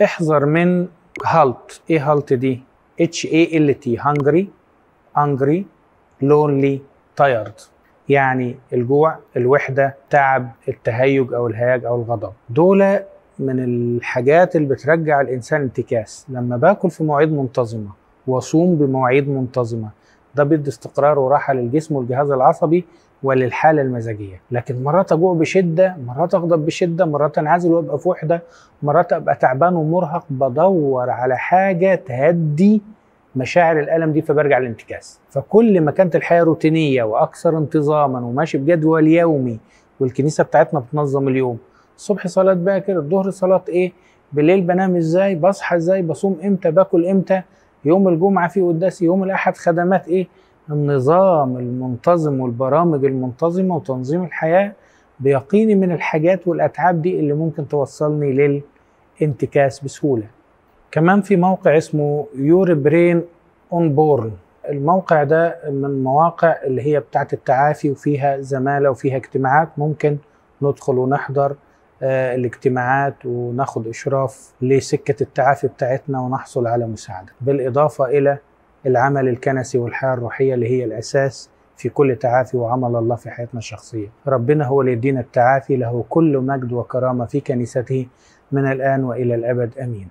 احذر من HALT. ايه HALT دي؟ HALT، hungry، angry، lonely، tired. يعني الجوع، الوحدة، تعب، التهيج أو الهياج أو الغضب. دول من الحاجات اللي بترجع الإنسان انتكاس. لما باكل في مواعيد منتظمة وأصوم بمواعيد منتظمة، ده بيدي استقرار وراحة للجسم والجهاز العصبي وللحالة المزاجية. لكن مرات أجوع بشدة، مرات أغضب بشدة، مرات أنعزل وأبقى في وحدة، مرات أبقى تعبان ومرهق، بدور على حاجة تهدي مشاعر الألم دي، فبرجع للانتكاس. فكل ما كانت الحياة روتينية وأكثر انتظاما وماشي بجدول يومي، والكنيسة بتاعتنا بتنظم اليوم، الصبح صلاة باكر، الظهر صلاة إيه، بالليل بنام إزاي، بصحى إزاي، بصوم إمتى، باكل إمتى، يوم الجمعة في قداس، يوم الأحد خدمات إيه. النظام المنتظم والبرامج المنتظمة وتنظيم الحياة بيقيني من الحاجات والأتعاب دي اللي ممكن توصلني للانتكاس بسهولة. كمان في موقع اسمه Your Brain on Porn. الموقع ده من مواقع اللي هي بتاعت التعافي، وفيها زمالة وفيها اجتماعات، ممكن ندخل ونحضر الاجتماعات وناخد إشراف لسكة التعافي بتاعتنا ونحصل على مساعدة، بالإضافة إلى العمل الكنسي والحياة الروحية اللي هي الأساس في كل تعافي وعمل الله في حياتنا الشخصية. ربنا هو اللي يدينا التعافي، له كل مجد وكرامة في كنيسته من الآن وإلى الأبد، آمين.